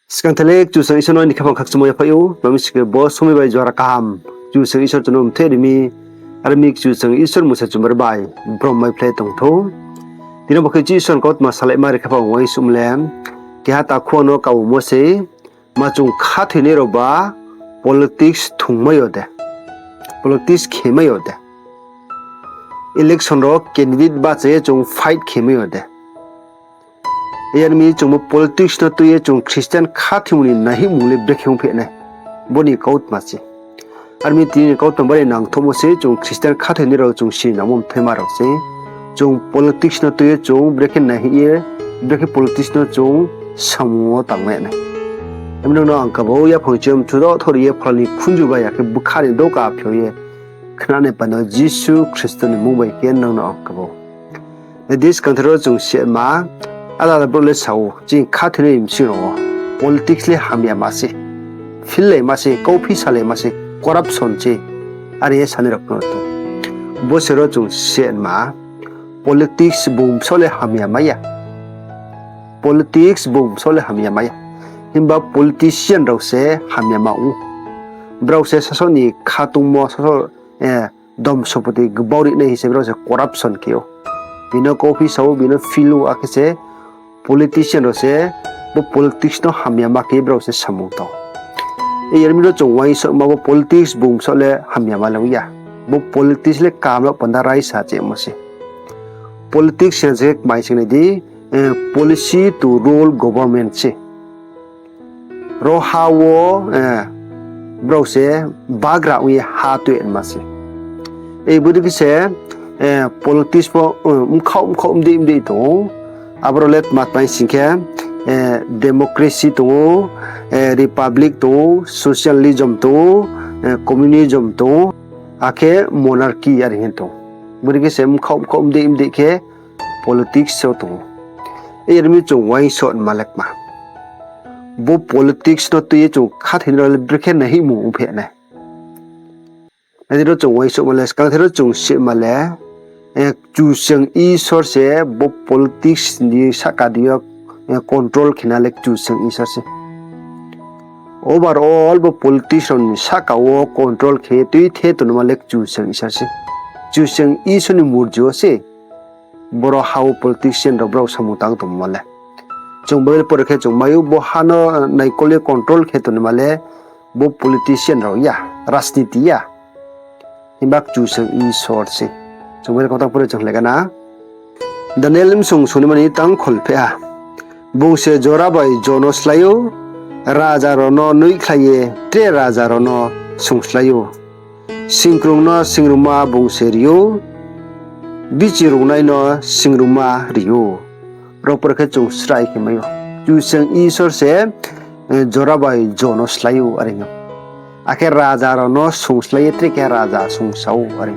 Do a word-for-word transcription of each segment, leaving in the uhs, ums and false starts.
Skang thai le Kchusoyang Isor no aini khaphang khakchangmo yaphaih ou, tma mi sing khe bo somoi bai jora kaham Kchusoyang Isor chung no mthoih ri mi, are mi Kchusoyang Isor mungsa chumbar bai brom mai phlai tong thou. Tini bo khe Isor ni kautma salaima ri khaphang uaingsouhmo le, keha takhu ang no kaumo sei, ma chung khathoinai rao ba politics thungmai yo de, politics khemai yo de, election rao candidate bahcha ye chung fight khemai yo de. Yar mi chung bo politics no tui ye chung Christian khathoimo ni naihihmung le brekhe ongphi nai, bo ni kautma se. Are mi tini ni kautma bari nangthouhmo se, chung Christian khathoinai rao chung sini nangmo mthaima rao se. Chung politics no tui ye chung brekhe naihih ye, brekhe politics no chung samung wo tangmai nai. Abo nang no ang kabo yaphang chiyom chudo thori ye phalni khunju bai ya khe bkha ni doka phio ye khnanai panda Jisu Khristo ni mmung bai khe nang no ang kabo. Nai di, skang thai ro chung sima, ada ada brouh le sa ou, chini khathoinai bsing rao wo politics le hamyama se, fillaima se, kauphi salaima se, corruption se, are ye sanai rao phano tong. Bo se ro chung sima, politics bung bsaoh le hamyama ya. Politics bung bsaoh le hamyama ya. Himba politician rao se hamyama ou. Brao se sasaoh ni khatungmo, sasaoh, dom sompoti gbau ri nai hing se brao se corruption khe ou. Bini kauphi sa ou, bini feel ou, akhe se politician rao se bo politics no hamyama khe brao se samung tang. Yar mi ro chung uaingsouhma bo politics bung bsaoh le hamyama le ong ya. Bo politics le kaham rao panda raisa chemo se. Politics hing se kmai sing nai di, policy to rule government se. Ro ha wo, brao se bagra ong ye ha tuima se. Bodei khe se, politics pho, mkhaoh mkhaoh mdei mdei tong ou. Aboro le tma tma sing khe, democracy tong ou, republic tong ou, socialism tong ou, communism tong ou, akhe monarchy are hing tong ou. Bodei khe se mkhaoh mkhaoh mdei mdei khe politics wo tong ou. Yar mi chung uaingsouhma le kma, bo politics no tui ye chung khathoinai rao le brekhe naihihmung ongphi nai. Nai di ro chung uaingsouhma le, skang thai ro chung sima le, Kchusoyang Isor se bo politics ni sahka di yo control khe na le Kchusoyang Isor se. Overall bo politics rao ni sahka wo control khe tuithe tongnaima le Kchusoyang Isor se. Kchusoyang Isor ni murji wo se boro ha wo politician rao brao samung tang tongmo le. Chung Bible pore khe chung mai ou, bo ha no naikol ye control khe tongnaima le bo politician rao ya, rajniti ya. Himba Kchusoyang Isor se. Chung Bible kautang pore chung lai gana. Daniel bsung sungnaima ni tang kholpheh ha. Bung se jora bai jo no slái ou, raja rao no noihkhlai ye tre raja rao no sungslái ou. Singkrung no singrungma bung se ri ou, bichirungnai no singrungma ri ou. Ro pore khe chung srai khe mai ou. Kchusoyang Isor se jora bai jo no slái ou are hing ou. Akhe raja rao no sungslái ye tre khe raja sungsa ou are.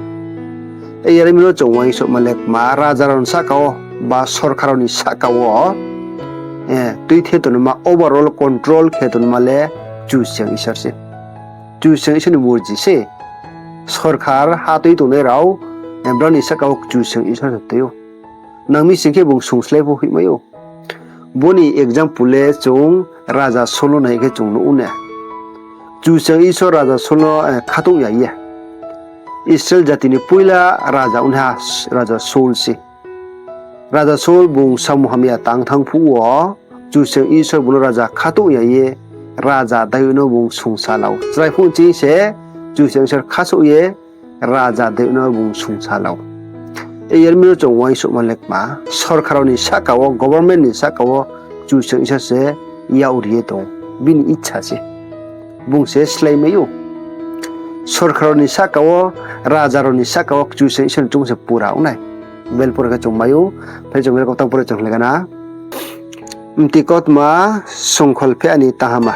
Yar mi ro chung uaingsouhma le kma, raja rao ni sahka wo ba sorkar rao ni sahka wo tuithe tongnaima, overall control khe tongnaima le Kchusoyang Isor se. Kchusoyang Isor ni murji se. Sorkar ha tui tongnai rao, brao ni sahka wo Kchusoyang Isor se tui ou. Nang mi sing khe bung sungslái pho hoihmai ou. Bo ni example le chung raja Saul no nai khe chung nuh ou na. Kchusoyang Isor raja Saul no khatouh ya ye, Israel jati ni poila raja ong ha, raja Saul se. Raja Saul bung samung hamya tang thanng phuh wo, Kchusoyang Isor bung no raja khatouh ya ye, raja Daud no bung sungsa la ou. Chrai phuh ching se Kchusoyang Isor khasouh ye raja Daud no bung sungsa la ou. Yar mi ro chung uaingsouhma le kma, sorkar rao ni sahka wo, government ni sahka wo Kchusoyang Isor se yak ri ye tong ou. Bini icha se. Bung se sláimai ou. Sorkar rao ni sahka wo, raja rao ni sahka wo Kchusoyang Isor ni choungmo se pura ong nai. Bible pore khe chung mai ou, phai chung Bible kautang pore chung lai gana. Mti kautma songkhol pheh ani tahama.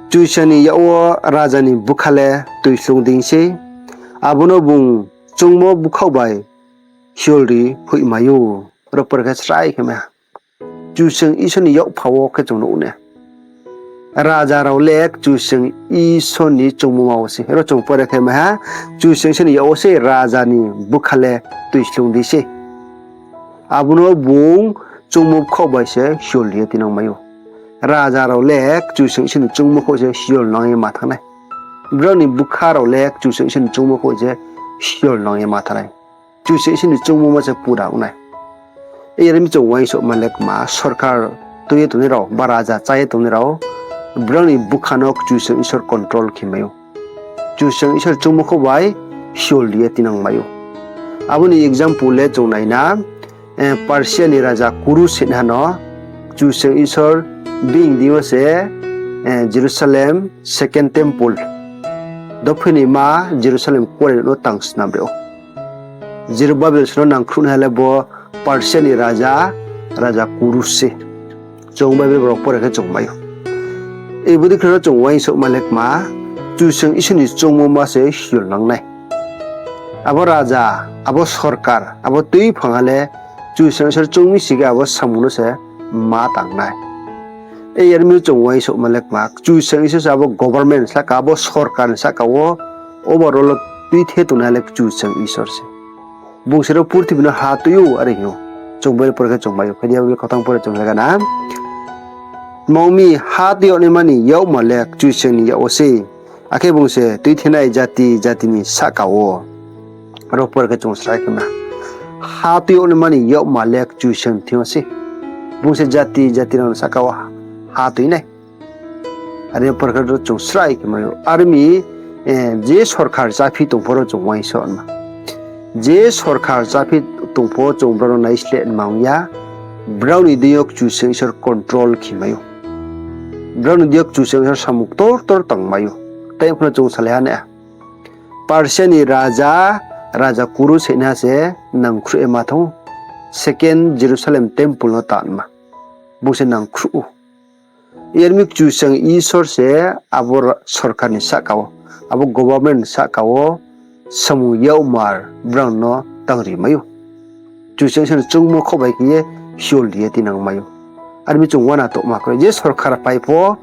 Kchusoyang ni yak wo raja ni bkha le tuislung dei sei, abo no bung choungmo bkhaoh bai hiol ri hoihmai ou. Ro pore khe srai khe mai ha. Kchusoyang Isor ni yakpha wo khe chung nuh ou na. Raja rao le Kchusoyang Isor ni choungmo ma wo se. Ro chung pore khe mai ha, Kchusoyang Isor ni yak wo se raja ni bkha le tuislung dei sei. Abo no bung choungmo bkhaoh bai se hiol ri ye tuinang mai ou. Raja rao le Kchusoyang Isor ni choungmo khouh se siol nang ye ma thanng nai. Brao ni bkha rao le Kchusoyang Isor ni choungmo khouh se siol nang ye ma thanng nai. Kchusoyang Isor ni choungmo ma se pura ong nai. Yar mi chung uaingsouhma le kma, sorkar tui ye tongnai rao, ba raja chá ye tongnai rao, brao ni bkha no Kchusoyang Isor control khe mai ou. Kchusoyang Isor choungmo khouh bai siol ri ye tinang mai ou. Abo ni example le chung nai na, Persia ni raja Kurus hinha no Kchusoyang Isor bini deing yo se Jerusalem second temple, dophi ni ma Jerusalem kuarenouh no tang snam ri ou. Jerubabel song no nangkhruhnaiha le bo Persia ni raja, raja Kurus se. Chung Bible rao pore khe chung mai ou. Bodei khe no chung uaingsouhma le kma, Kchusoyang Isor ni choungmo ma se siol nang nai. Abo raja, abo sorkar, abo tuiphang ha le Kchusoyang Isor choung mi si khe abo samung no se ma tang nai. Yar mi chung uaingsouhma le kma, Kchusoyang Isor se abo government sahka, abo sorkar ni sahka wo, overall wo tuithe tongnaiha le Kchusoyang Isor se. Bung se ro purthimbi no ha tui ou are hing ou. Chung Bible pore khe chung mai ou, phai di abo le kautang pore chung le gana. Tma ong mi, ha tui yag naima ni yakmar le Kchusoyang ni yak wo se. Akhe bung se tuithenai jati jati ni sahka wo. Aro pore khe chung srai khe na. Ha tui yag naima ni yakmar le Kchusoyang thing yo se. Bung se jati jati rao ni sahka wo ha tui nai. Are pore khe chung srai khe mai ou. Are mi, je sorkar cháphi tong pho ro chung uaingsouhma. Je sorkar cháphi tong pho chung brao no naisleh ma ong ya. Brao ni deing yo Kchusoyang Isor control khe mai ou. Brao ni deing yo Kchusoyang Isor samung ktor ktor tang mai ou. Tai pho no chung salai ha na. Persia ni raja, raja Kurus hinha se nangkhruh ye ma thanng ou. Second Jerusalem temple no tangma. Bung se nangkhruh ou. Yar mi Kchusoyang Isor se abo sorkar ni sahka wo, abo government ni sahka wo samung yakmar brao no tangri mai ou. Kchusoyang Isor ni choungmo khouh bai khe ye siol ri ye tinang mai ou. Are mi chung uana touhma kroi. Je sorkar phai pho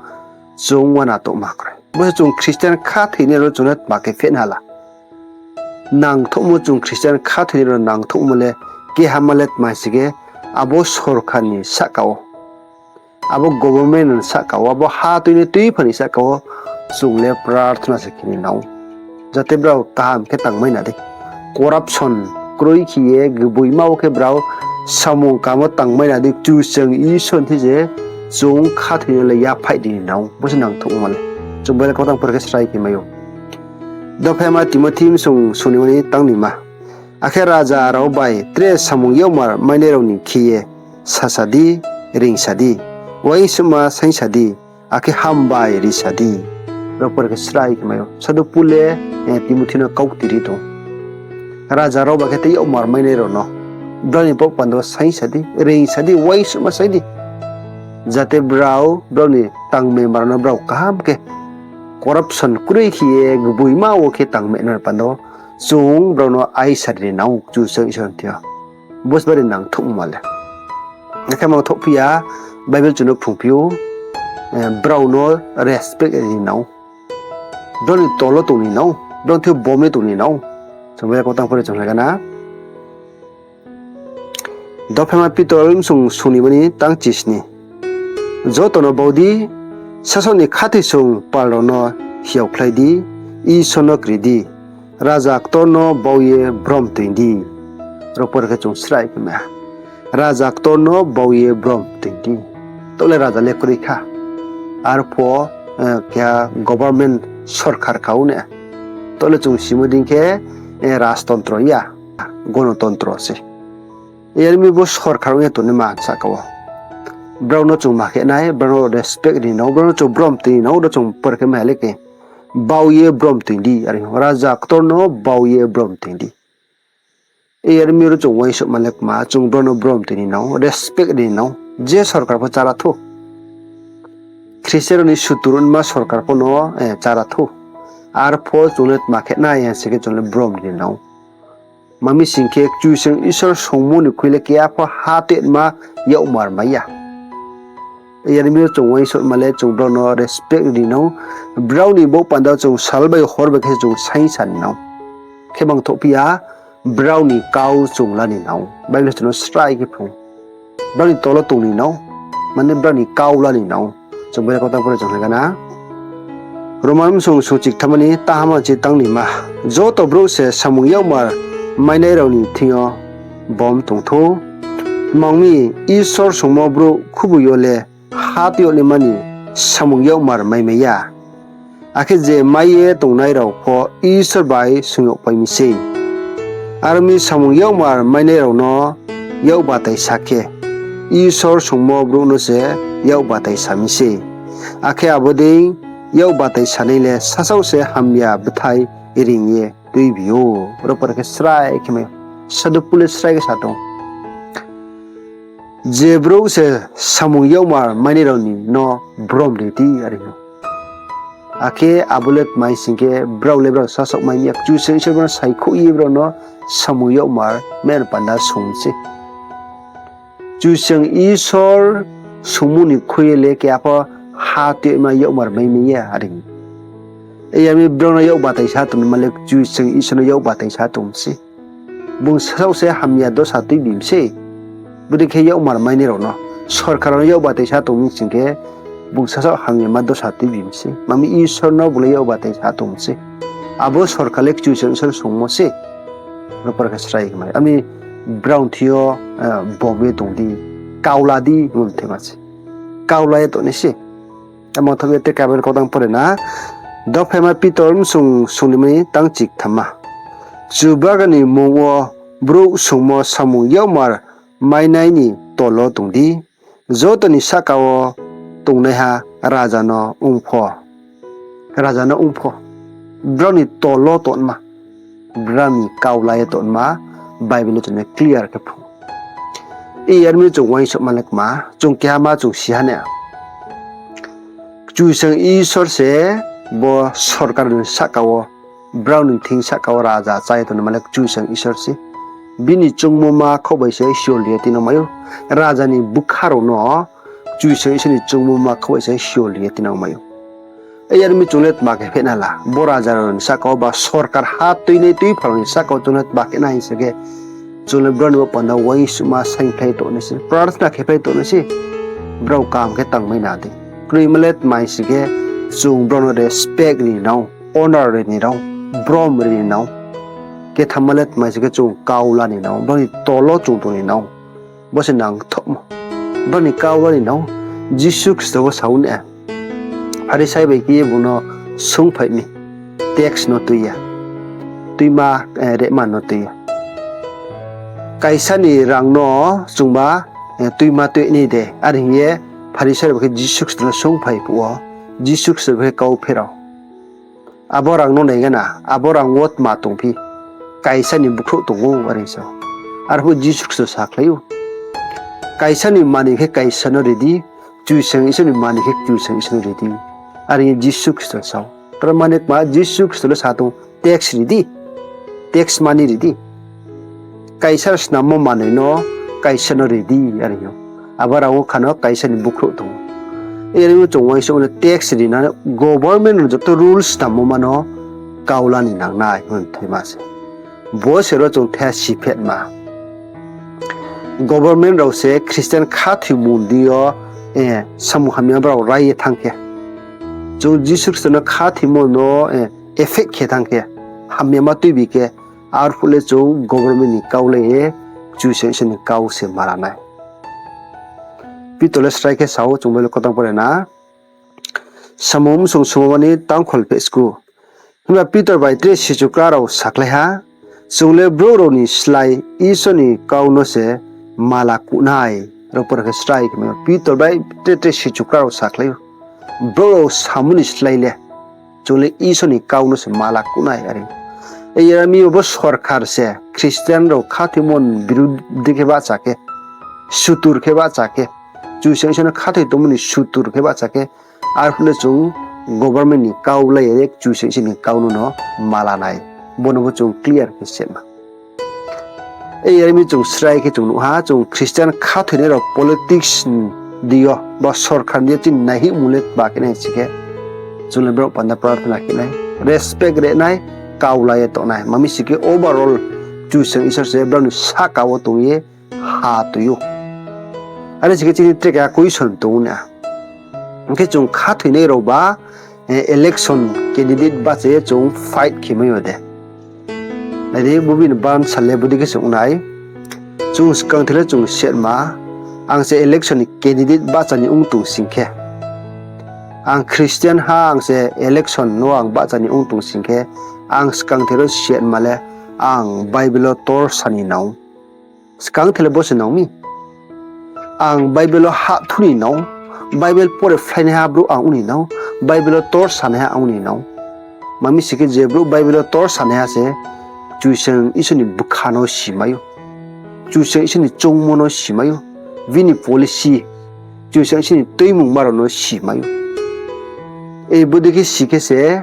chung uana touhma kroi. Bo se chung Christian khathoinai rao no chung no tma khe pheh hala. Nangthouhmo chung Christian khathoinai rao nangthouhmo le keha ma le tma si khe abo sorkar ni sahka wo, abo government ni sahka wo, abo ha tuinai tuiphang ni sahka wo chung le prarthana se khe ni nang ou. Jate brao kaham khe tangmai na di. Corruption kroi khe ye gboima wo khe brao samung kaham wo tangmai na di, Kchusoyang Isor ni thing se chung khathoinai le yaphaih ri ni nang ou. Bo se nangthouhma le. Chung Bible kautang pore khe srai khe mai ou. Dophaima Timothi bsung sung ni mani tang ni ma. Akhe raja rao bai tre samung yakmar mainai rao ni khe ye sasa di, reingsa di, uaingsouhma saingsa di, akhe hambai risa di. Aro pore khe srai khe mai ou. Sadhu Pol le Timothi no kaukti ri tong. Raja rao bai khe tei yakmar mainai rao no, brao ni baoh panda wo saingsa di, reingsa di, uaingsouhma sai di. Jate brao, brao ni tangmai ma rao no brao kaham khe corruption kroi khe ye gboima wo khe tangmai nai panda wo chung brao no aisa ri ni nang ou Kchusoyang Isor ni thing yo. Bo se bari nangthouhma le. Akhe mangthouhphi ya, Bible chung no phrungphi ou, brao no respect ri ni nang ou. Brao ni tolo tong ni nang ou, brao ni thing yo bom ye tong ni nang ou. Chung Bible kautang pore chung le gana. Dophaima Pitor bsung sung ni mani tang chisni. Joto no bau di, sasaoh ni khathoisung pal rao no hiaokhlai di, Isor no kri di, raja ktor no bau ye brom toing di. Aro pore khe chung srai khe mai ha. Raja ktor no bau ye brom toing di. Taoh le raja le kroi kha. Arpho keha government sorkar kha ou ne. Taoh le chung simo dei khe rajtontro ya, gonotontro se. Yar mi bo sorkar ong ye tongnaima sahka wo, brao no chung ma khe nai, brao no respect ri nang ou, brao no chung brom toing nang ou, ro chung pore khe mai ha le khe, bau ye brom toing di, are raja ktor no bau ye brom toing di. Yar mi ro chung uaingsouhma le kma, chung brao no brom toing ni nang ou, respect ri ni nang ou, je sorkar pho chára thou. Christian rao ni sutur ongma sorkar pho no chára thou. Arpho chung le tma khe nai ha se khe chung le brom ri ni nang ou. Tma mi sing khe Kchusoyang Isor songmo ni khui le keha pho ha tongma yakmar mai ya. Yar mi ro chung uaingsouhma le chung brao no respect ri nang ou. Brao ni baoh panda wo chung sal bai hor bai khe chung saingsa ni nang ou. Khe mangthouhphi ya, brao ni kau chung la ni nang ou. Bible chung no srai khe phrung. Brao ni tolo tong ni nang ou, mane brao ni kau la ni nang ou. Chung bai kau tang pore chung hing gana. Roman bsung sungchik thamani tahama chi tang ni ma. Joto brouh se samung yakmar mainai rao ni thing yo bom tong thou. Tma ong mi, Isor sungmo brouh khubui yo le ha tuiyag naima ni samung yakmar maimai ya. Akhe je mai ye tongnai rao pho Isor bai sung yagpai mi sei. Aro mi samung yakmar mainai rao no yak batai sa khe, Isor sungmo brouh no se yak batai sa mi sei. Akhe abo dei yak batai sanai le sasaoh se hamya bthai ring ye tuibi ou. Oro pore khe srai khe mai, Sadhu Pol le srai khe sa tong. Je brouh se samung yakmar mainai rao ni no brom ri di, are ou. Akhe abo le tma hing sing khe, brao le brao sasaoh mai ya, Kchusoyang Isor brao no saikhouh ye brao no samung yakmar mai panda sung sei. Kchusoyang Isor sungmo ni khui ye le keha pho ha tuima yakmar maimai ya, are ou. Yar mi brao no yak batai sa tongma le Kchusoyang Isor no yak batai sa tong sei. Bung sasaoh se hamya dosa tuibi mi sei. Bodei khe yakmar mainai rao no, sorkar rao no yak batai sa tong mi sing khe, bung sasaoh hamyama dosa tuibi mi sei. Tma mi Isor no bung le yak batai sa tong sei. Abo sorkar le Kchusoyang Isor sungmo sei. Oro pore khe srai khe mai. Ami brao ni thing yo bom ye tong di, kaula di, hingmo thema se. Kaula ye tongnai se. Amo thok ye tre kaban kau tang pore na. Dophaima Pitor bsung sung ni mani tang chik thamma. Chubagra ni mmung wo brouh sungmo samung yakmar mainai ni tol wo tong di. Joto ni sahka wo tongnaiha raja no ong pho. Raja no ong pho. Brao ni tol wo tongma. Brao ni kaula ye tongma. Bible wo chung no clear khe phrung. Yar mi chung uaingsouhma le kma, chung keha ma chung si ha na. Kchusoyang Isor se bo sorkar ni sahka wo, brao ni thing sahka wo raja chá ye tongnaima le Kchusoyang Isor se. Bini choungmo ma khouh bai se siol ri ye tinang mai ou. Raja ni bkha rao no Kchusoyang Isor ni choungmo ma khouh bai se siol ri ye tinang mai ou. Yar mi chung le tma khe phehnai la, bo raja rao ni sahka wo ba sorkar ha tuinai tuiphal ni sahka wo chung le tma khe nai hing se khe, chung le brao ni bo panda uaingsouhma saingphlai tongnai se, prarthana khe phlai tongnai se, brao kaham khe tangmai na dei. Kroima le tma hing se khe, chung brao no respect ri nang ou, honor ri ni nang ou, brom ri ni nang ou. Kethamma le tma hing se khe chung kaula ni nang ou, brao ni tol wo chung tong ni nang ou. Bo se nangthohmo. Brao ni kaula ni nang ou, Jisu Khristo bo sa ou na. Pharisai bai khe ye bung no sungphai mi, tax no tui ya, tuima, rema no tui ya. Kaisa ni rang no chungba tuima tui nai de, are hing ye Pharisai rao khe Jisu Khristo no sungphai phuh wo, Jisu Khristo bo khe kau pherao. Abo rang no nai gana, abo rang wo tma tongphi? Kaisa ni bukhrouh tong ou, are sa ou. Arphuh Jisu Khristo sakhlai ou, kaisa ni mani khe kaisa no ri di, Kchusoyang Isor ni mani khe Kchusoyang Isor no ri di. Are hing ye Jisu Khristo sa ou. Tar mani kma Jisu Khristo le sa tong, tax ri di, tax mani ri di. Kaisa snammo manoi no kaisa no ri di, are ou. Abo rang wo kha no kaisa ni bukhrouh tong ou. Yar mi chung uaingsouhma le tax ri nai, government no joto rules snammo ma no kaula ni nang nai hing thema se. Bo se ro chung the siphetma. Government rao se Christian khathoimo ni deing yo, samung hamya brao rai ye thanng khe, chung Jisu Khristo no khathoimo no effect khe thanng khe, hamyama tuibi khe, arphuh le chung government ni kau le ye Kchusoyang Isor ni kau se mala nai. Pitor le srai khe sa ou, chung bai le kau tang pore na. Samung bsung sungmo mani tang kholpheh sku. Himba Pitor bai tre sichukra rao sakhlai ha, chung le brouh rao ni slái Isor ni kau no se mala kuh nai. Oro pore khe srai khe mai ou, Pitor bai tre tre sichukra rao sakhlai ou, brouh rao samo ni slái le chung le Isor ni kau no se mala kuh nai, are. Yar mi bo sorkar se Christian rao khathoimo ni birudhi khe bahcha khe, sutur khe bahcha khe, Kchusoyang Isor no khathoi tongmo ni sutur khe bahcha khe, arphuh le chung government ni kau lai ye Kchusoyang Isor ni kau no no mala nai. Bo no bo chung clear khe sema. Yar mi chung srai khe chung nuh ha, chung Christian khathoinai rao politics ni deing yo ba sorkar ni deing yo chini naihihmung le tma khe nai si khe, chung le brao panda prarthana khe nai, respect ri nai, kau la ye tong nai. Tma mi si khe overall Kchusoyang Isor se brao ni sahka wo tong ye ha tui ou. Are si khe chini tre keha question tong ou na. Hing khe chung khathoinai rao ba, eh, election candidate bahcha ye chung fight khe mai yo de? Nai di, bo bini bansa le bodei khe se ong nai. Chung skangther le chung setma, ang se election ni candidate bahcha ni ong tong sing khe, ang Christian ha, ang se election no ang bahcha ni ong tong sing khe, ang skangther le setma le ang Bible wo tor sa ni nang ou. Skangther le bo se nang mi. Ang Bible wo hahthu ni nang ou, Bible pore phlainaiha brouh ang ong ni nang ou, Bible wo tor sanaiha ang ong ni nang ou. Tma mi sing khe, je brouh Bible wo tor sanaiha se Kchusoyang Isor ni bkha no si mai ou. Kchusoyang Isor ni choungmo no si mai ou. Bini policy, Kchusoyang Isor ni tuimungma rao no si mai ou. E bodei khe si khe se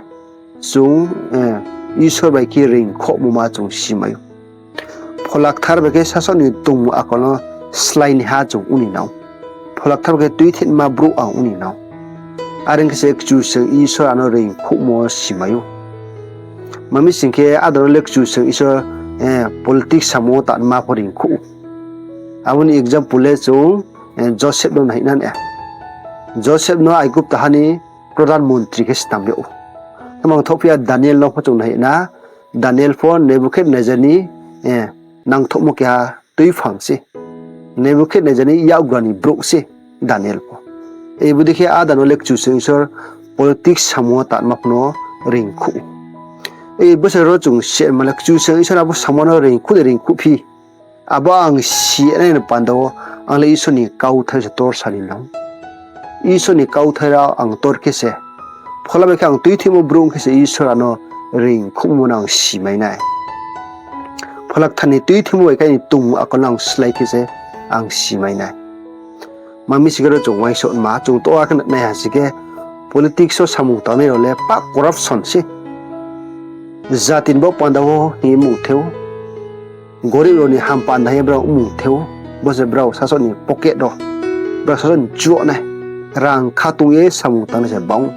chung, eh, Isor bai khe reingkhouhmo ma chung si mai ou. Phola Kthar bai khe sasaoh ni tongmung akol no sláinaiha chung ong ni nang ou. Phola Kthar bai khe tuithehma brouh ang ong ni nang ou. Are ong khe se Kchusoyang Isor ano reingkhouhmo si mai ou. Tma mi sing khe, áda no le Kchusoyang Isor, eh, politics samo wo tangma pho reingkhouh ou. Abo ni example le chung, eh, Joseph no nai na ne. Joseph no Aigupta ha ni prodhan montri khe snam yag ou. Himba ang thohphi ya Daniel no pho chung nai na, Daniel pho Nebukednezar ni, eh, nangthouhmo keha tuiphang se. Nebukednezar ni yakgra ni brouh se Daniel pho. E bodei khe áda no le Kchusoyang Isor politics samo wo tangma pho no reingkhouh ou. E bo se ro chung setma le Kchusoyang Isor abo samo no reingkhouh de reingkhouh phi. Abo ang si nai ni panda wo ang le Isor ni kauthai se tor sa ni nang ou. Isor ni kauthai rao ang tor khe se, phola bai khe ang tuithimo brouh ong khe se Isor ano reingkhouhmo no ang si mai nai. Phola Kthar ni tuithimo bai khe aini tongmung akol no ang slái khe se ang si mai nai. Tma mi sing khe ro chung uaingsouhma, chung to a khe nai ha sing khe, politics wo samung tangnai rao le pah corruption se. Jati ni baoh panda wo hing ye mung the ou. Gorib rao ni ham panda hing ye brao mung the ou. Bo se brao sasaoh ni pocket rao, brao sasaoh ni chuoh nai, rang khatung ye samung tangnai se bang.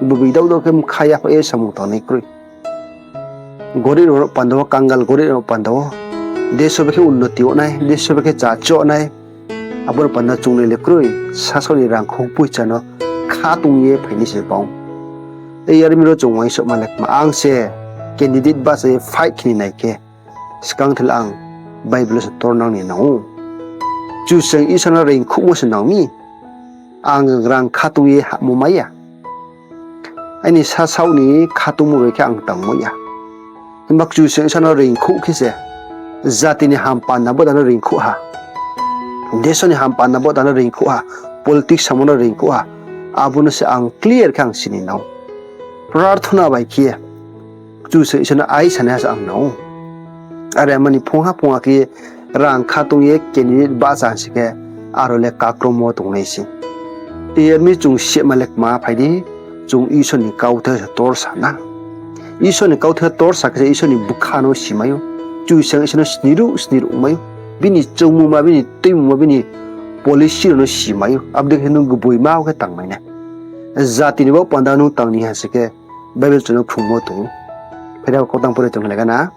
Bubui daoh daoh khe mkha yaphaih ye samung tangnai kroi. Gorib rao panda wo, kangal gorib rao panda wo, deso bai khe unnoti yag nai, deso bai khe cha chuoh nai, abo ni panda chungnai le kroi, sasaoh ni rang khou poicha no khatung ye phainai se bang. E yar mi ro chung uaingsouhma le kma, ang se candidate bahcha ye fight khe ni nai khe, skangther le ang Bible wo se tornang ni nang ou. Kchusoyang Isor no reingkhouhmo se nang mi. Ang rang khatung ye hahmo mai ya. Aini sasaoh ni khatungmo bai khe ang tangmo ya. Himba Kchusoyang Isor no reingkhouh khe se, jati ni ham panda bo dano reingkhouh ha, deso ni ham panda bo dano reingkhouh ha, politics samo no reingkhouh ha, abo no se ang clear khe ang si ni nang ou. Prarthona bai khe Kchusoyang Isor no ai sanaiha se ang nang ou. Are mani phungha phungha khe rang khatung ye candidate bahcha sing khe, aro le kakromo tongnai se. Yar mi chung sima le kma phai di, chung Isor ni kauthai se tor sa na. Isor ni kauthai tor sa khe se Isor ni bkha no si mai ou. Kchusoyang Isor no sniruh sniruh mai ou. Bini choungmungma, bini tuimungma, bini policy rao no si mai ou. Abo dei khe nung gboima wo khe tang mai nai. Jati ni baoh panda nung tang ni ha sing khe, Bible chung no phrungmo tong ou. Phai di, kautang pore chung lai gana.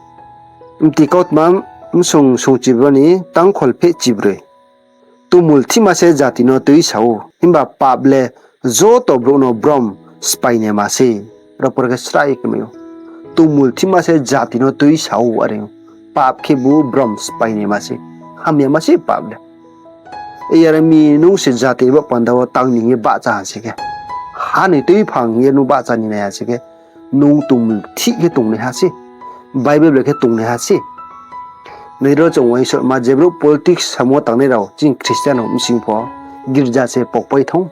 Mti kautma, bsung sungchiba ni tangkhol pheh chibroi. Tongmulthihma se jati no tuisa ou, himba pap le joto brouh no brom spáinaima se. Ro por khe srai khe mai ou. Tongmulthihma se jati no tuisa ou, are ou. Pap khebu brom spáinaima se. Hamyama se pap le. Yar mi nung se jati ni baoh panda wo tang ni hing ye bahcha ha sing khe, ha ni tuiphang hing ye nung bahcha ni nai ha sing khe, nung tongmulthih khe tongnaiha se. Bible bai khe tongnaiha se. Nai ro chung uaingsouhma, je brouh politics samo tangnai rao, chini Christian rao bsing pho girja se pokpai thang.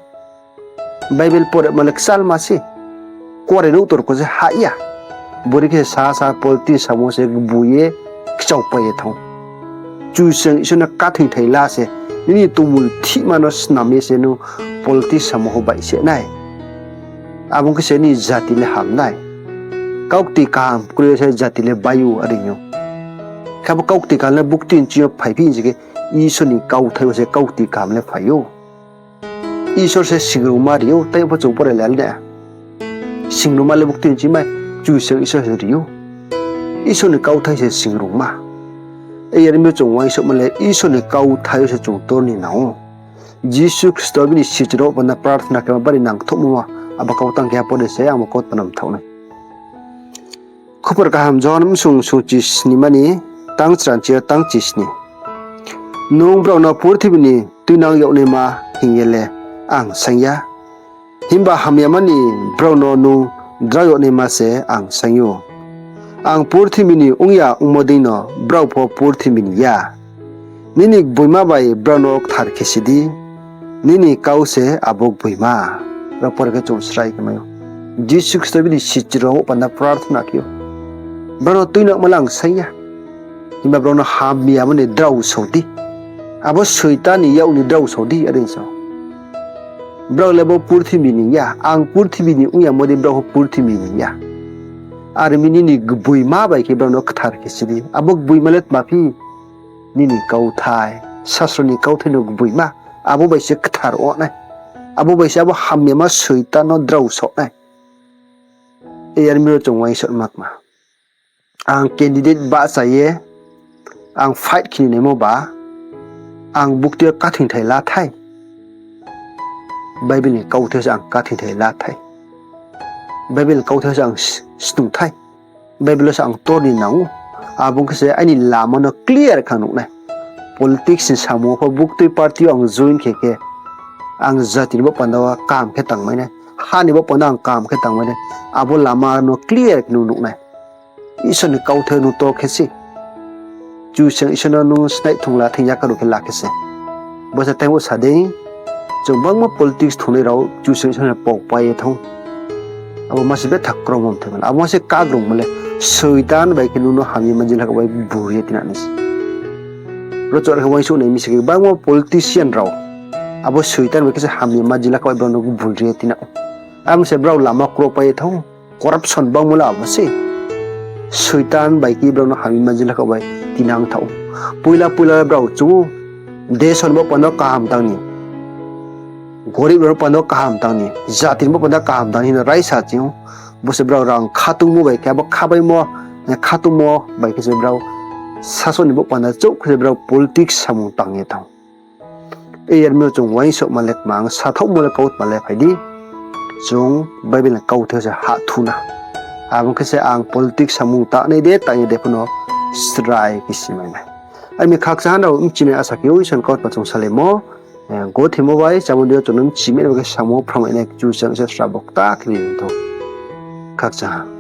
Bible porema le kchalma se. Kuarenouh tor kho se hah ya. Bori khe sasa politics samo se gbu ye kchaopai ye thang. Kchusoyang Isor no kathingthai la se, nini tongmulthihma no snam ye se nung politics samo ho baih se nai. Abo ong khe se nini jati le ham nai. Kaukti kaham kroi ye se jati le bai ou, are ou. Khe abo kaukti kaham le bukti nching yo phaiphi sing khe, Isor ni kauthai wo se kaukti kaham le phai ou. Isor se singrungma ri ou, tei pho chung pore le nai. Singrungma le bukti nching mai, Kchusoyang Isor se ri ou. Isor ni kauthai se singrungma. Yar mi chung uaingsouhma le Isor ni kauthai yo se chung tor ni nang ou. Jisu Khristo bini sichu rao panda prarthana khe bari nangthouhmo, abo kau tang keha pore se ang bo kau panda mthaoh nai. Khupor kaham Johon bsung sungchi sni mani tang chranchi yo tang chi sni. Nung brao no purthimbi ni tuinang yag naima hing ye le ang saing ya. Himba hamyama ni brao no nung drao yag naima se ang saing ou. Ang purthimbi ni ong ya ongmo deino brao pho purthimbi ni ya. Nini gboima bai brao no kthar khe si di, nini kau se abo gboima. Ro por khe chung srai khe mai ou. Jisu Khristo bini sichu rao panda prarthana khe ou. Brao no tuinangma le ang saing ya. Himba brao no hamyama ni drao só di. Abo Soitan ni yak ni drao só di, are sa. Brao le bo purthimbi ni ya, ang purthimbi ni ong yamo dei brao pho purthimbi ni ya. Are mi nini gboima bai khe brao no kthar khe si di. Abo gboima le tma phi? Nini kauthai, sasro ni kauthai no gboima. Abo bai se kthar ong nai. Abo bai se abo hamyama Soitan no drao só nai. Yar mi ro chung uaingsouhma kma. Ang candidate bahcha ye, ang fight khe ni naimo ba, ang buktui yo kathingthai la thai. Bible ni kauthai se ang kathingthai la thai. Bible ni kauthai se ang s-, snung thai. Bible wo se ang tor ni nang ou. Abo ong khe se aini lama no clear khe nuh nai. Politics ni samung wo pho buktui party yo ang join khe khe, ang jati ni bo panda wo kaham khe tangmai nai. Ha ni bo panda ang kaham khe tangmai nai. Abo lama no clear khe nung nuh nai. Isor ni kauthai nung tor khe se. Kchusoyang Isor no nung snaih thung la thing ya karuh khe la khe se. Bo se tei bo sa dei, chung bangma politics thungnai rao Kchusoyang Isor ni pau pai ye thanng. Abo ma se betha kromo mthai mala. Abo ma se kagrungmo le Soitan bai khe nung no hamyama jila kha bai buri ye tina nai se. Ro chung are khe uaingsouh nai mi se khe bangma politician rao. Abo Soitan bai khe se hamyama jila kha bai brao no buri ye tina. Abo se brao lama kropai ye thanng. Corruption bangmo le abo se. Soitan bai khe brao no hamyama jila kha bai tinang thaoh. Poila poila brao chung ou, desh ni bo panda kaham tang ni, gorib rao ni panda kaham tang ni, jati ni bo panda kaham tang ni hing no raisa ching ou. Bo se brao rang khatungmo bai khe abo khabaimo, khatungmo bai khe se brao sasaoh ni bo panda chouh khe se brao politics samung tang ye thanng. Yar mi ro chung uaingsouhma le kma, ang sathaohmo le kautma le phai di. Chung Bible ni kauthai se hah thu na. Abo ong khe se ang politics samung tangnai de, tangnai de pho no srai khe si mai nai. Are mi khakchang ha nrao bchi nai asa khe ou, Isor ni kautma chung salaimo. Gothe mo bai chámo dei yo chung no bchi mai nai bai khe samo phramai nai Kchusoyang Isor srabo kta khe ni thou. Khakchang ha.